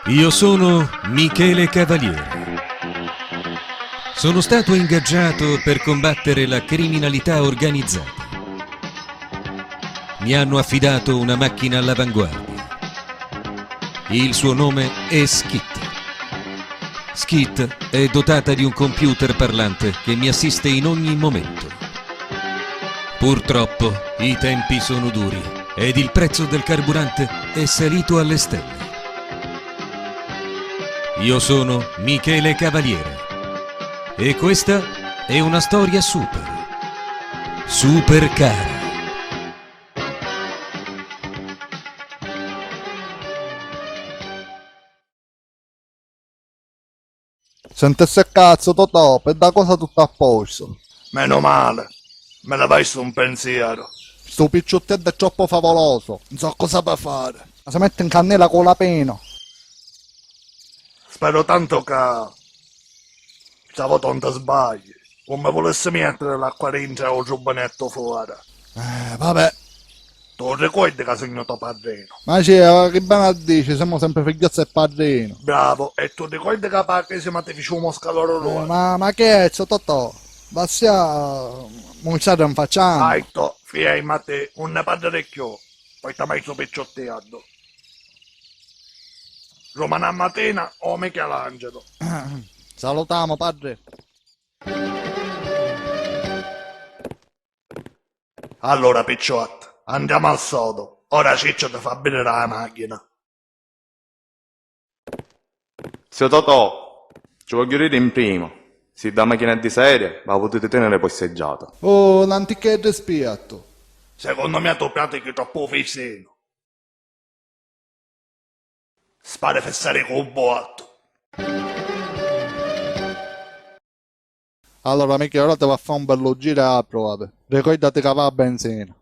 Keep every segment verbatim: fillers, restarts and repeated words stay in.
Io sono Michele Cavaliere. Sono stato ingaggiato per combattere la criminalità organizzata. Mi hanno affidato una macchina all'avanguardia. Il suo nome è Skit. Skit è dotata di un computer parlante che mi assiste in ogni momento. Purtroppo i tempi sono duri ed il prezzo del carburante è salito alle stelle. Io sono Michele Cavaliere e questa è una storia super. Super cara. Senti sse cazzo, Totò, pi dda cosa tuttu a posto. Menu mali, mi livaisti un pinsieru. Stu picciutteddu è troppu favoloso, non so cosa havi a fari. Ma si metti in cannila cu la pena. Speru tantu ca sta vota non ti sbagli, non mi vulissi mettiri l'acqua dintra e u rubinettu fora. Eh, vabbè. Tu ricordi ca sugnu to padrinu? Ma sì, eh, chi beni a dici, semu sempri figghiozzi e padrinu. Bravu, e tu ricordi ca pa crisima ti fici u muscaloru rosa? Eh, ma, ma chi è, zio Totò? Vassia, mucciata in facciana. Aito, fia i mati, un ne parriri chiù, poi ta mai su picciottiaddu. Rumani a matina o Michelangelo. Salutamu, padri. Allura, picciottu, andiamo al sodo. Ora Ciccio ti fa bidiri a machina. Zio Totò, ci vogghiu diri in prima, si dda machina è di seria, ma la putiti teniri posseggiata. Oh, nanticchia e rispiettu. Secondo mia tu pratichi troppu u fisinu. Spari fissari cu u buattu. Allora, Michele, ora ti va a fa un bellu giru e a provavi. Ricordati ca va a benzina.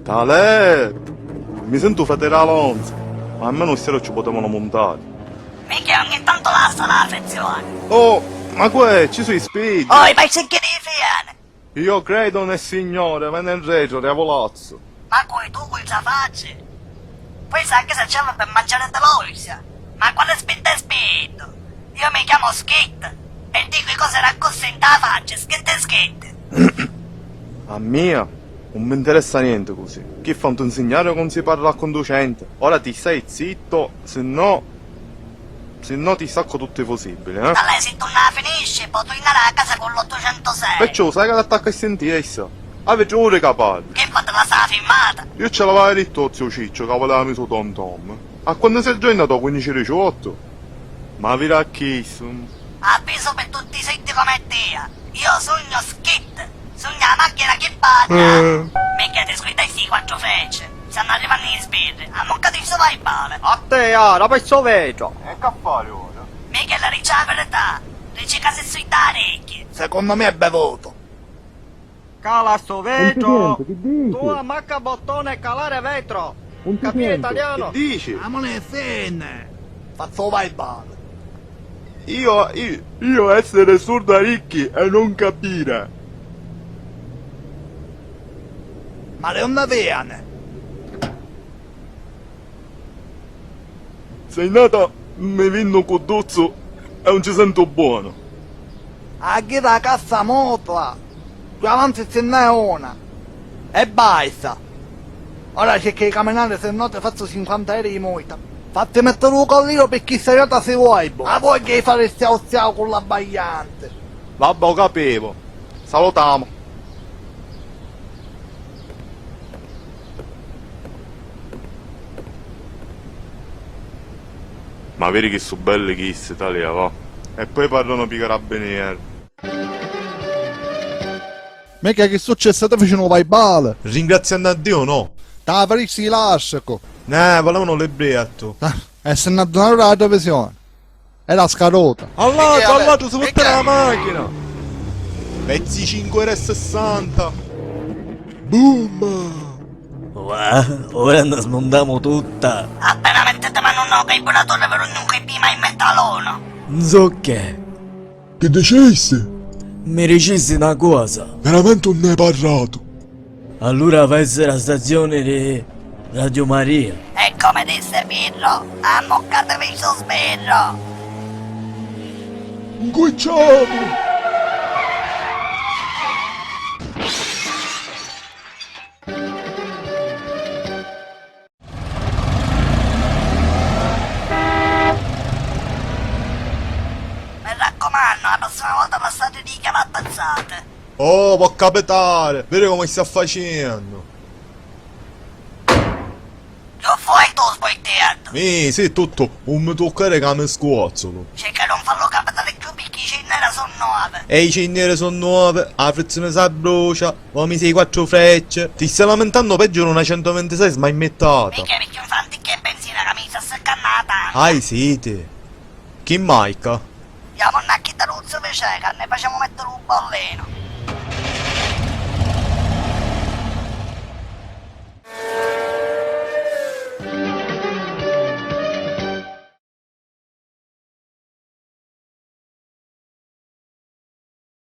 Talè! Mi sentu fati ra lonza, ma almenu sti ora ci putevanu muntari. Michele, ogni tantu lassa la frizioni. Oh, ma cu è? Ci su i spigli? Oh, i paccicchi di fiani! Io credo nel Signore, vene in retro, diavolazzo. Ma cui, tu cui ci la faci? Poi sa chi si c'è per mangiare dell'osia? Ma quale spinta è spinto? Io mi chiamo Skit e dico i cose d'accussì in ta faccia, skit skit. A mia non mi interessa niente così. Chi fa un insignare con si parla conducente? Ora ti stai zitto, se no Si no ti sacco tutti i fusibili, eh? Allè, si tu na finisci, po tu innari a casa cu l'ottucentusei. Perciò, sai ca t'attacca a sentì, essa? Avi truri ca parli. Chi fate la sa fimmata? Io ce l'aveva dittu o zio Ciccio ca voleva misu Tom Tom. A quantu si aggiorna to quindici diciotto? Ma vira a chistu. Avviso pi tutti i sitti come tia. Io sugnu Skit. Sugnu a machina chi parla. Mica ti scuidai sti quattru frecce. Stannu arrivannu i sbirri. Ammuccati stu vaibale. A te, ara, pi stu vetru. E c'ha fari ora? Michele, dici a verità. Dici ca si sui da ricchi. Secondo me è bevuto. Cala stu vetru. Tu ammacca bottone e calare vetro. Capire italiano? Chi dici? Amone e fenne. Fazzu vaibale. Io, io, io essere surdo a ricchi e non capire. Ma le onda veane. Sei nata mi vinnu cu duzzu e non ci sento buono. A ghira a cassa motla. Più avanti si ne è una. E basta. Ora cerca di camminare, se no ti faccio cinquanta euro di multa. Fatti mettere un collino perché sei nata si vuoi, bo. Ma vuoi che fare stiau stiau con l'abbagliante? Vabbè, ho capito. Salutiamo. Ma viri chi su belli chisti, talia, va. E poi parlano pi carabinieri. Mica chi successi? Ti ficinu vaibali? Ringraziannu a Dio, no. T'ha frissi lastrico. Neh, volevano libretto. Ah, e si n'addunaru da la televisione. Era scaduta. All'altro, all'altro si fotte la macchina. Pezzi cinque e sessanta. Boom! Uà, ora ne smuntamu tutta! Appena mettiti manu nno carburatore vi rugnu un cui pima in metalonu! Nzocchè! Chi dicisti? Mi dicissi na cosa. Veramente nun ne hai parlato. Allura va a essere a stazione di Radio Maria. E come disse Pirro, ammuccatemi sto sbirro! Ncucciamu! Mi raccumannu, la prossima vota passati di che va pensate. Oh, può capitare! Vedi come sta facendo! Che fai tu sbaittiando? Mi, sì, tutto, non mi toccare che mi scuozzolo. C'è che non farlo capitare più perché i cenneri sono nuovi. E i cenneri sono nuovi, la frizione si brucia, ho messo i quattro frecce. Ti stai lamentando peggio di una centoventisei smaimmettata. Mica perché infatti che benzina che mi sta seccando la tanca. Hai sete? Chi maica? Andiamo a chi da Luzzo Vecè, che ne facciamo mettere un bollino.